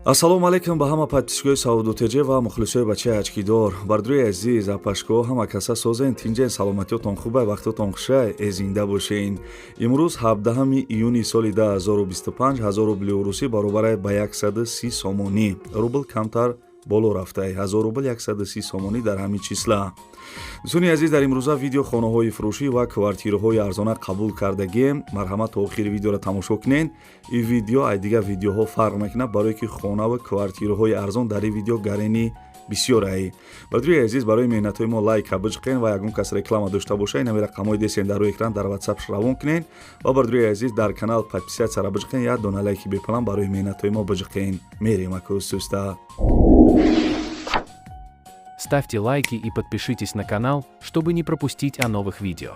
Ассалому алайкум ба ҳама подписчикои Савдотеҷе ва мухлисои бачаи очкидор. Бардурои азиз, апашко, ҳама каса созен, тинҷен, саломатиётон хубай, вақтотон хушай, э зинда бошен. Имрӯз 17 июни соли 2025, 1000 рубли урусӣ баробарай ба 130 сомонӣ. Рубл камтар боло рафтай, 1000 рубл 130 сомонӣ дар ҳамин числа. Дӯстони азиз, дар имрӯза видео хонаҳои фурӯшӣ ва квартираҳои арзона қабул кардагием. Марҳамат, то охири видеоро тамошо кунед. Ин видео ай дигар видеоҳо фарқ мекунад, барое ки хона ва квартираҳои арзон дар ин видео гарени бисёрай. Бардурои азиз, барои меҳнатҳои мо лайка биҷиқен ва ягон кас реклама дошта боша, инами рақамҳои десен дар рӯи экран дар ватсап равон кунен. Ва бардурои азиз, дар канал подписатсияра биҷиқен, як дона лайки бепалам барои меҳнатҳои мо биҷиқен. Мерем аку суста. Ставьте лайки и подпишитесь на канал, чтобы не пропустить о новых видео.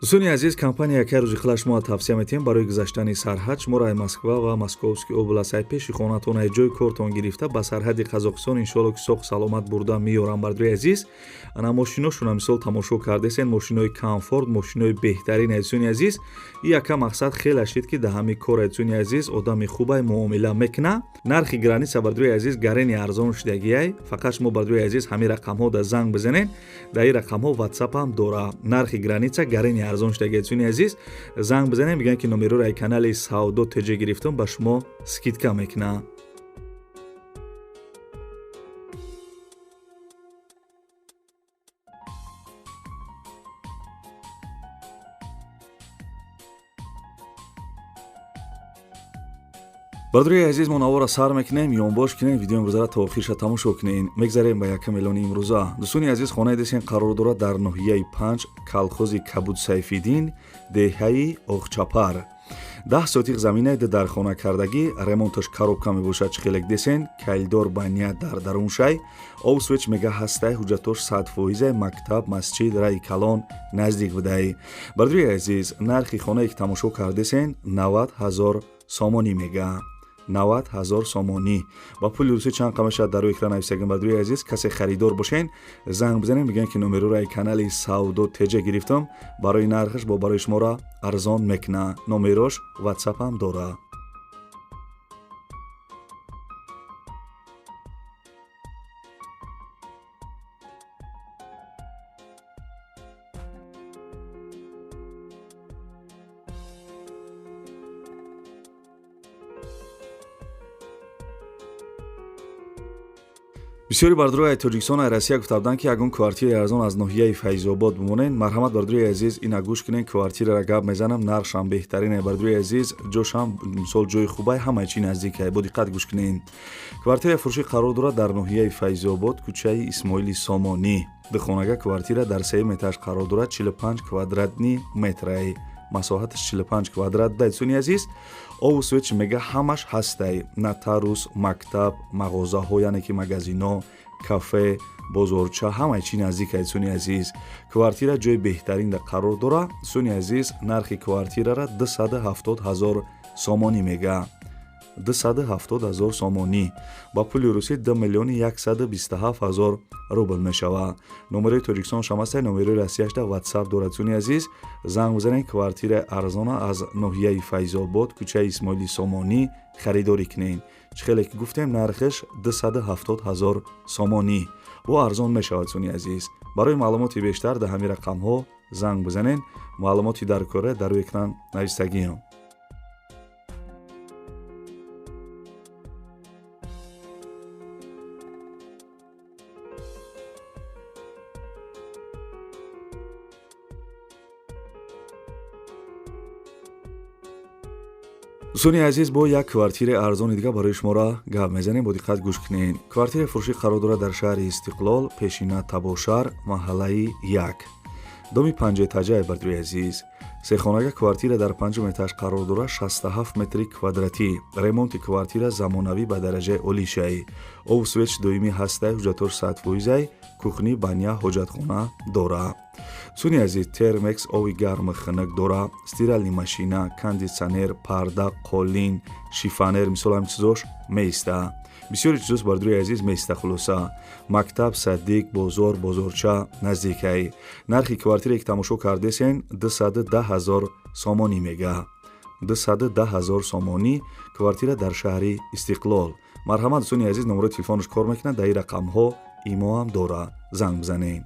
Дӯстони азиз, компания яке рӯзи хила шумо тавсия метиҳем барои гузаштани сарҳад. Шуморо ай Москва ва Московский област, ай пеши хонатон, ай ҷои кортон гирифта ба сарҳади Қазоқистон, иншоалло ки соқ саломат бурда меёрам. Бардурои азиз, ана мошиношона мисол тамошо кардесен, мошинои комфорт, мошинои беҳтарин. Дӯстони азиз, и яка мақсад хеле шид, ки дар ҳамин кор, дӯстони азиз, одами хубай муомила мекуна. Нархи граница, бардурои азиз, гарени арзон шудагиай. Фақат шумо, бардурои азиз, ҳамин рақамҳо да занг бизанед, дар ин рақамҳо ватсапам дора. Нархи граница гарени арзон шудагиай. Дӯстони азиз, занг бизанед, мегӯянд ки номероро ай канали Савдо ТЖ гирифтум, ба шумо скидка мекунад. Бардурои азиз, мо навора сар мекунем, ёнбош кунем, видео имрӯзаро то охирша тамошо кунем. Мегзарем ба якум эълони имрӯза. Дӯстони азиз, хонаи десен қарор дорад дар ноҳияи Панҷ, калхози Кабуд Сайфиддин, деҳаи Оғчапар. 10 сотиқ заминаи дар хона кардагӣ, ремонташ коробка мебошад. Чӣ хелек десен, кайлдор, баня дар даруншай, об свеч мега ҳастай, ҳуҷҷатош 100%, мактаб, масҷид, раи калон наздик будай. Бардурои азиз, нархи хонае ки тамошо кардесен 90 000 сомонӣ мега, 90 000 сомонӣ. Ба пули русӣ чанд қа мешавад, дар рӯи экран нависагем. Бардурои азиз, касе харидор бошен, занг бизанем, мегӯянд ки номероро ай канали Савдо ТЖ гирифтам, барои нархаш бо барои шуморо арзон мекуна. Номерош ватсапам дора. Бисёри бардурои Тоҷикистон, ай Россия гуфта буданд, ки ягон квартираи арзон аз ноҳияи Файзобод бимонед. Марҳамат, бардурои азиз, ина гӯш кунед, квартирара гап мезанам, нархшам беҳтарин. Бардурои азиз, ҷошам мисол ҷои хубай, ҳамаи чи наздикай, бо диққат гӯш кунед. Квартираи фурӯшӣ қарор дорад дар ноҳияи Файзобод, кӯчаи Исмоили Сомонӣ. Духонага квартира дар сеюм этаж қарор дорад, 45 квадратный метрай, масоҳаташ 45 квадрат. Дӯстони азиз, обу свет чи мега ҳамаш ҳастай, нотариус, мактаб, мағозаҳо, яъне ки магазино, кафе, бозорча, ҳамаи чи наздик. Дӯстони азиз, квартира ҷои беҳтарин да қарор дора. Дӯстони азиз, нархи квартирара 270 ҳазор сомонӣ мега, 270 ҳазор сомонӣ, ба пули русӣ 2 миллиони 127 ҳазор рубл мешавад. Номерои Тоҷикистон шамастай, номерои Россияшда ватсап дорад. Дӯстони азиз, занг бизанед, квартираи арзона аз ноҳияи Файзобод, кӯчаи Исмоили Сомонӣ харидорӣ кунед. Чӣ хеле ки гуфтем, нархаш 270 ҳазор сомонӣ, бо арзон мешавад. Дӯстони азиз, барои маълумоти бештар дар ҳамин рақамҳо занг бизанед, маълумоти дар кора дар рӯи экран навистагиам. Дӯстони азиз, бо як квартираи арзони дига барои шуморо гап мезанем, бо диққат гӯш кунед. Квартираи фурӯшӣ қарор дорад дар шаҳри Истиқлол, пешина Табошар, маҳаллаи 1, доми панҷэтажаи. Бардурои азиз, сехонага квартира дар панҷум этаж қарор дорад, 67 метри квадратӣ. Ремонти квартира замонавӣ ба дараҷаи олишай, обу свеч доимӣ ҳастай, ҳуҷҷатош 100%, кухни, баня, ҳоҷатхона дора. Дӯстони азиз, термекс, оби гарму хунук дора, стиральный машина, кондитсионер, парда, қолин, шифоньер, мисол ҳамин чизош меиста. Бисёри чизош, бардурои азиз, меиста. Хулоса, мактаб, садик, бозор, бозорча наздикай. Нархи квартире ки тамошо кардесен 210 ҳазор сомонӣ мега, 210 000 сомонӣ. Квартира дар шаҳри Истиқлол. Марҳамат, дӯстони азиз, номерои телефонаш кор мекунад, дар ин рақамҳо имо ҳам дора, занг бизанед.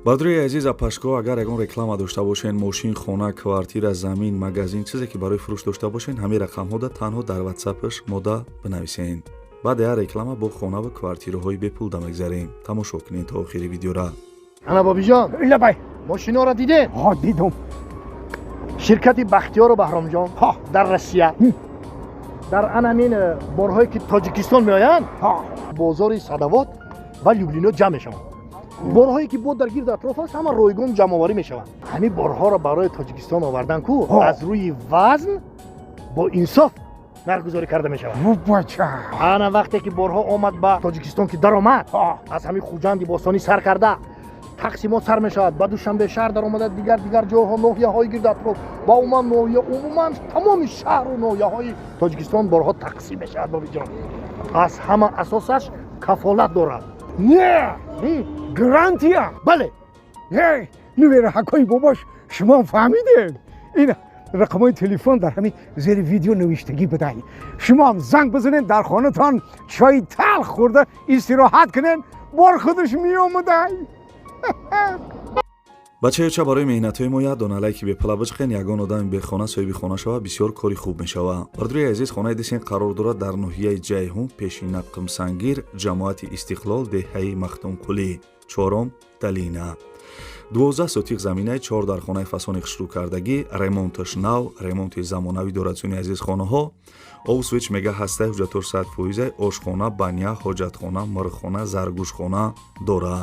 Бародари азиз, апашко, агар ягон реклама дошта бошен, мошин, хона, квартира, замин, магазин, чизе ки барои фурӯш дошта бошен, ҳамин рақамҳода танҳо дар ватсапаш мода бинависен. Баъд як реклама бо хона ва квартираҳои бепул дамегзарем. Тамошо кунед то охири видеора. Ана, бобиҷон. Лабай. Мошиноро дидем? Ҳо, дидум. Ширкати Бахтиёру Баҳромҷон дар Россия дар анамин борҳое ки Тоҷикистон меоянд, бозори Садовод ва Люблино ҷамъ мешаванд. Борҳое ки бо дар гирду атроф аст, ҳама ройгон ҷамъоварӣ мешаванд. Ҳамин борҳоро барои Тоҷикистон овардан ку, аз рӯи вазн бо инсоф нархгузорӣ карда мешавад. Бача. Ана, вақте ки борҳо омад ба Тоҷикистон, ки даромад, аз ҳамин Хуҷанди бостонӣ сар карда тақсимот сар мешавад, ба Душанбе шаҳр даромада, дигар дигар ҷойҳо, ноҳияҳои гирду атроф ва умуман ноҳия, умуман тамоми шаҳру ноҳияҳои Тоҷикистон борҳо тақсим мешавад. Бобиҷон, аз ҳама асосаш кафолат дорад. Не, гарантия. Бале. Нувераҳакои бобош, шумо фаҳмидед, ин рақамҳои телефон дар ҳамин зери видео навиштагӣ будай. Шумоам занг бизанед, дар хонатон чойи талх хӯрда истироҳат кунед, бор худаш меомадай. Бачаёча, барои меҳнатҳои мо як дона лайки бепала биҷиқен. Ягон одами бехона соҳиби хона шава, бисёр кори хуб мешава. Бародари азиз, хонаи дисен қарор дорад дар ноҳияи Ҷайҳун, пешина Қимсангир, ҷамоати Истиқлол, деҳаи Махтумқулӣ, чорум долина. 12 сотих заминаи, чор дар хонаи фасони хушрӯкардагӣ, ремонташ нав, ремонти замонавӣ дорад. Дӯстони азиз, хонаҳо обу свет мега ҳастаи, ҳуҷҷатош 100%, ошхона, баня, ҳоҷатхона, мирхона, заргӯшхона дора.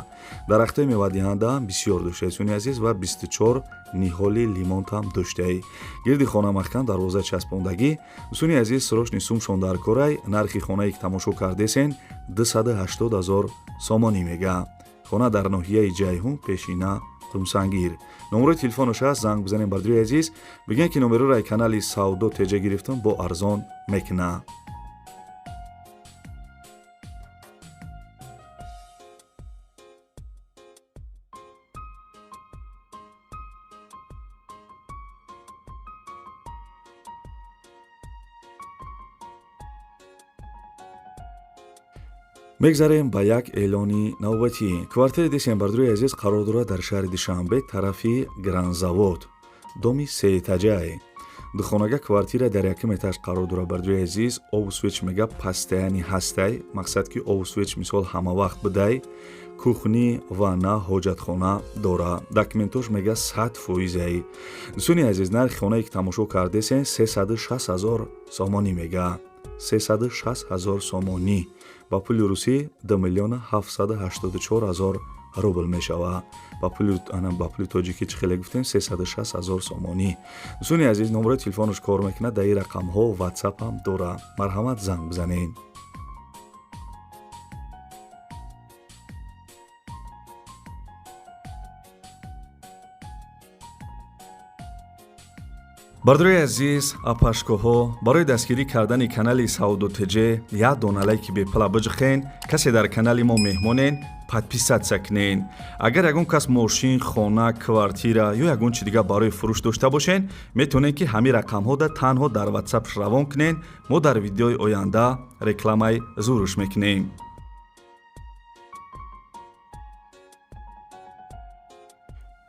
Дарахтҳои мевадиҳандаам бисёр доштаи, дӯстони азиз, ва 24 ниҳоли лимонтам доштаи. Гирди хона маҳкам дарвоза часпондагӣ. Дӯстони азиз, срочный сумшон дар корай. Нархи хонае ки тамошо кардесен, 280 000 сомонӣ мега. Хона дар ноҳияи Ҷайҳун, пешина Қумсангир. Номерои телефонаш ҳаст, занг бизанем. Бародари азиз, бигӯем ки номероро канали Савдо Теҷа гирифтам, бо арзон мекуна. Мегзарем ба як эълони навбатӣ. Квартираи десен, бародари азиз, қарор дорад дар шаҳри Душанбе, тарафи Гранзавод, доми сеэтажае. Духонага квартира дар якум этаж қарор дорад. Бародари азиз, обу свет мега постоянный ҳастай, мақсад ки обу свет мисол ҳама вақт будай. Кухня, ванна, ҳоҷатхона дора. Документош мега 100%. Дӯстони азиз, нархи хонае ки тамошо кардесен, 360 ҳазор сомонӣ мега. 360 ҳазор сомонӣ ба пули русӣ 2 миллиона 784 ҳазор рубл мешавад. Ба пули тоҷикӣ чӣ хеле гуфтем, 360 ҳазор сомонӣ. Дӯстони азиз, номерои телефонаш кор мекунад, дар ин рақамҳо ватсапам дора, марҳамат, занг бизанед. Бародарои азиз, апашкоҳо, барои дастгирӣ кардани канали Савдо ТЖ як дона лайки бепала биҷихен. Касе дар канали мо меҳмонен, подписаться кунен. Агар ягон кас мошин, хона, квартира ё ягон чи дигар барои фурӯш дошта бошен, метавонед ки ҳамин рақамҳода танҳо дар ватсап равон кунен. Мо дар видеои оянда рекламаи зурш мекунем.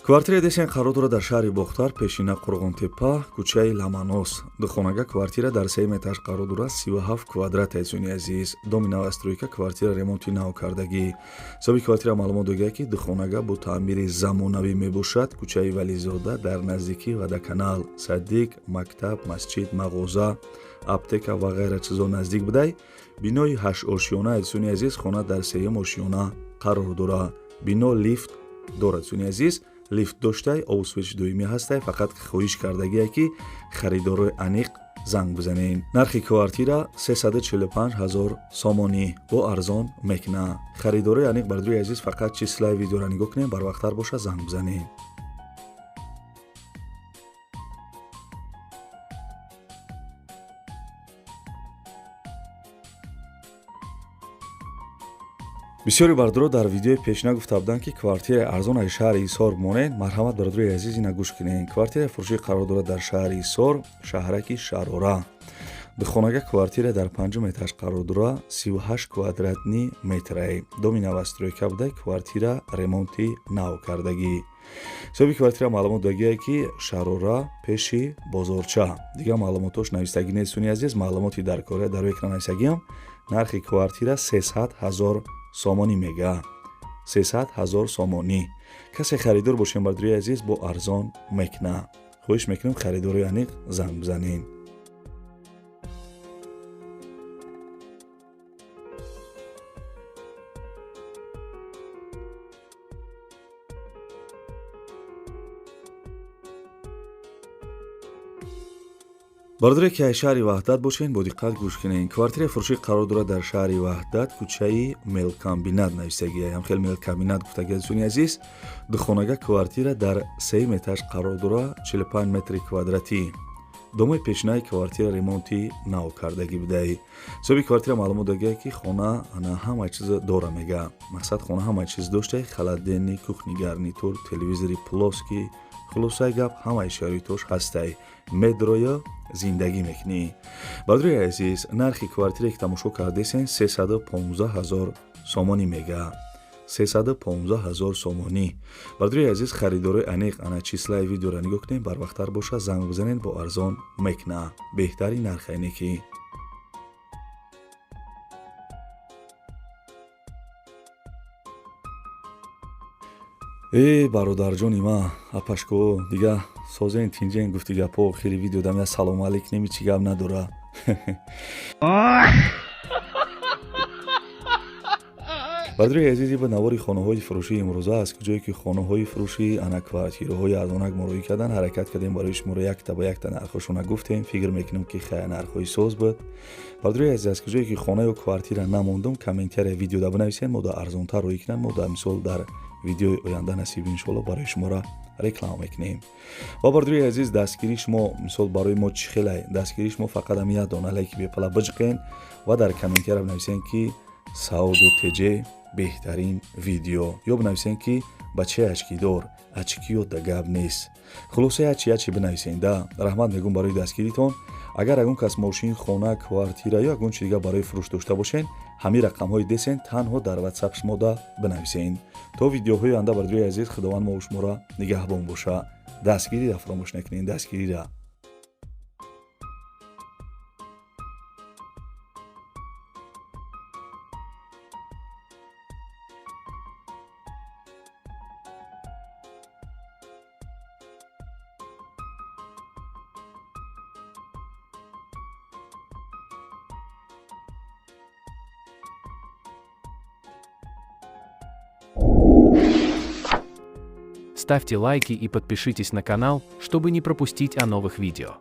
Квартираи десен қарор дорад дар шаҳри Бохтар, пешина Қурғонтепа, кӯчаи Ламанос. Духонага квартира дар сеюм этаж қарор дорад, 37 квадрат. Азизони азиз, доми новостройка, квартира ремонти нав кардагӣ. Соҳиби квартира маълумот догӯяд, ки духонага бо таъмири замонавӣ мебошад. Кӯчаи Вализода, дар наздикии водоканал, садик, мактаб, масҷид, мағоза, аптека ва ғайра чизо наздик будай. Бинои ҳаштошёна. Азизони азиз, хона дар сеюм ошёна қарор дорад. Бино лифт дорад. Азизони азиз, лифт доштай, обу свет доимӣ ҳастай. Фақат хоҳиш кардагие, ки харидорои аниқ занг бизанем. Нархи квартира 345 ҳазор сомонӣ, бо арзон мекуна. Харидорои аниқ, бародари азиз, фақат числаи видеоро нигоҳ кунем, барвақттар боша, занг бизанем. Бисёри бардоро дар видеои пешина гуфта буданд, ки квартираи арзон аз шаҳри Ҳисор монед. Марҳамат, бародарои азиз, ина гӯш кунед. Квартираи фурӯшӣ қарор дорад дар шаҳри Ҳисор, шаҳраки Шарора. Духонага квартира дар панҷум этаж қарор дорад, 38 квадратный метрае. Доми новостройка буда, квартира ремонти нав кардагӣ. Соҳиби квартира маълумот додагие, ки Шарора, пеши бозорча. Дигар маълумотош навистагӣ нест. Суни азиз, маълумоти дар кора дар экран навистагиам. Нархи квартира 300 ҳазор сомонӣ мега, 300 ҳазор сомонӣ. Касе харидор бошем, бардорои азиз, бо арзон мекуна. Хоҳиш мекунем, харидорои аниқ занг бизанед. Бародаре, ки аз шаҳри Ваҳдат бошен, бо диққат гӯш кунед. Квартираи фурӯшӣ қарор дорад дар шаҳри Ваҳдат, кӯчаи Мелкомбинат навистагия, ҳамхел Мелкомбинат гуфтагия. Дӯстони азиз, духонага квартира дар сеюм этаж қарор дорад, 45 метри квадратӣ. Домои пешинаи квартира ремонти нав кардагӣ будаи. Соҳиби квартира маълумот додагия, ки хона ана ҳама чиз дора мега. Мақсад, хона ҳама чиз дошта: холодильник, кухонный гарнитур, телевизори плоский. Хулосаи гап, ҳамаи шароитош ҳастай, медроя зиндагӣ мекунӣ. Бародари азиз, нархи квартире, ки тамошо кардесен, 315 ҳазор сомонӣ мега, 315 ҳазор сомонӣ. Бародари азиз, харидорои аниқ, ана числаи видеоро нигоҳ кунед, барвақттар боша занг бизанед, бо арзон мекуна, беҳтари нархайне ки. Э, бародарҷони ма, апашко, дига созен, тинҷен, гуфти гапо. Хеле видео дам я салому алейк неми, чӣ гап надора. Бародари азизи, ба навори хонаҳои фурӯшии имрӯза аст, ҷое ки хонаҳои фурӯшӣ, ана квартираҳои арзонак муроӣ кардан ҳаракат кардем. Барои шуморо якта ба якта нархҳошона гуфтем. Фикр мекунем, ки хая нархҳои соз буд. Бародари азиз, аз куҷое ки хона ё квартира намондум, комментария видеода бинависед, мо да арзонтар роӣ кунам. Мо да мисол дар видеои оянда насиб иншоалло барои шуморо реклама мекунем. Ва бародари азиз, дастгирии шумо мисол барои мо чӣ хелай? Дастгирии шумо фақат ам як дона лайки бепала биҷиқен ва дар комментария бинависен, ки Сауду Теҷе беҳтарин видео, ё бинависен, ки бачаи очкидор, очкиё да гап нест. Хулоса, ячи ячи бинависен да. Раҳмат мегӯм барои дастгиритон. Агар ягон кас мошин, хона, квартира ё ягон чи дигар барои фурӯш дошта бошен, ҳамин рақамҳои десен, танҳо дар ватсап шумо да бинависен. То видеоҳои оянда, бародарои азиз, Худованд мо шуморо нигаҳбон боша. Дастгирира фаромӯш накунед, дастгирира. Ставьте лайки и подпишитесь на канал, чтобы не пропустить о новых видео.